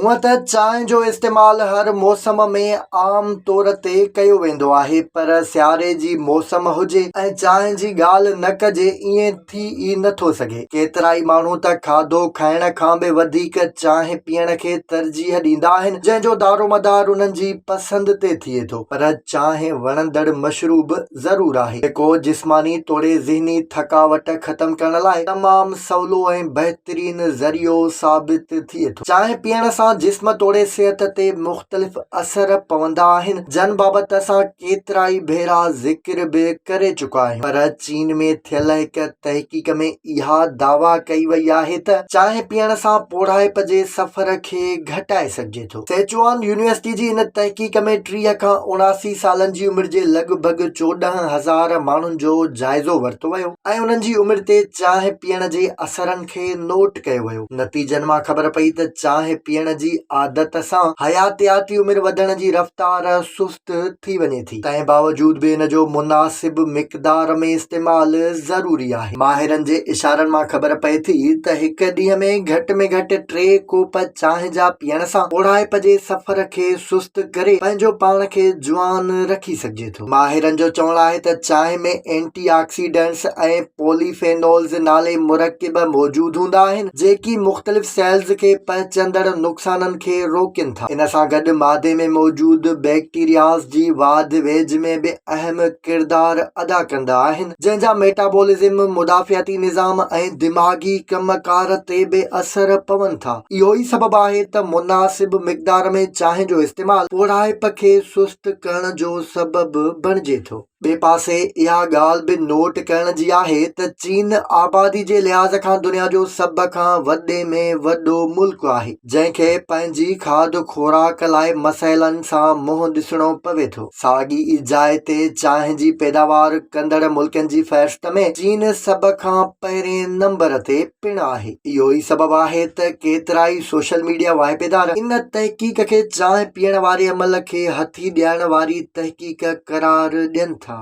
هونئن ته چانهه جو استعمال هر موسم ۾ عام طور تي ڪيو ويندو آهي پر سياري جي موسم هجي ۽ چانهه جي ڳالهه نه ڪجي ائين ٿي ئي نه ٿو سگهي. ڪيترائي ماڻهو ته کاڌو کائڻ کان به وڌيڪ چانهه پيئڻ کي ترجيح ڏيندا آهن جنهن جو دارومدار انهن جي پسند تي ٿئي ٿو پر چانهه وڻندڙ مشروب ضرور آهي، جيڪو جسماني توڙي ذهني ٿڪاوٽ ختم ڪرڻ لاء تمام سولو ۽ بهترين ذريعو ثابت ٿئي ٿو. چانهه پيئڻ سان جسم توڙي صحت تي مختلف اثر پوندا آهن، جن بابت اسان ڪيترائي ڀيرا ذڪر به ڪري چڪا آهيون، پر چين ۾ ٿيل هڪ تحقيق ۾ اها دعويٰ ڪئي وئي آهي ته چانهه پيئڻ سان پوڙهائپ جي سفر کي گهٽائي سگهجي ٿو. سيچوان يونيورسٽي جي ان تحقيق ۾ 30 کان 79 سالن جي عمر جي لڳ ڀڳ 14 هزار ماڻهن جو جائزو ورتو ويو ۽ انهن جي عمر تي چانهه پيئڻ جي اثرن کي نوٽ ڪيو ويو. نتيجن مان خبر پئي ته چانهه پيئڻ جي عادت سان حياتياتي عمر وڌڻ جي رفتار سست ٿي وڃي ٿي، تنهن باوجود به ان جو مناسب مقدار ۾ استعمال ضروري آهي. ماهرن جي اشارن مان خبر پئي ٿي ته هڪ ڏينهن ۾ گهٽ ۾ گهٽ ٽي ڪوپ چانهه جا پيئڻ سان پوڙهائپ جي سفر کي سست ڪري پنهنجو پاڻ کي جوان رکي سگهجي ٿو. ماهرن جو چوڻ آهي ته چانهه ۾ اينٽي آڪسيڊنٽس ۽ پولي فينولز نالي مرڪب موجود هوندا آهن، جيڪي مختلف سيلز کي پهچندڙ نقصانن کي روڪين ٿا. ان سان گڏ مادي ۾ موجود بيڪٽيرياز جي واڌ ويجهه ۾ به اهم ڪردار ادا ڪندا آهن، جنهن جا ميٽابولزم، مدافعتي نظام ۽ دماغي ڪم ڪار تي به اثر پون ٿا. اهو ئي سبب آهي ته مناسب مقدار ۾ چانهه جو استعمال پوڙهائپ کي سست ڪرڻ جو سبب بڻجي ٿو. ٻئي پاسي اها ڳالهه به نوٽ ڪرڻ جي آهي ته چين آبادي جي لحاظ کان دنيا جو سڀ کان وڏي ۾ وڏو ملڪ آهي جنهن کي پنهنجي کاڌ خوراڪ لاء مسئلن سان منهن ڏسڻو پوي ٿو. ساڳي ئي جاء تي چانهه جي پيداوار ڪندڙ ملڪن جي فهرست ۾ چين سڀ کان پهرين نمبر تي پڻ آهي. اهو ئي سبب آهي ته ڪيترائي سوشل ميڊيا واهپيدار ان تحقيق کي چانهه پيئڻ واري عمل کي هٿي ڏيارڻ واري تحقيق قرار ڏين ٿا.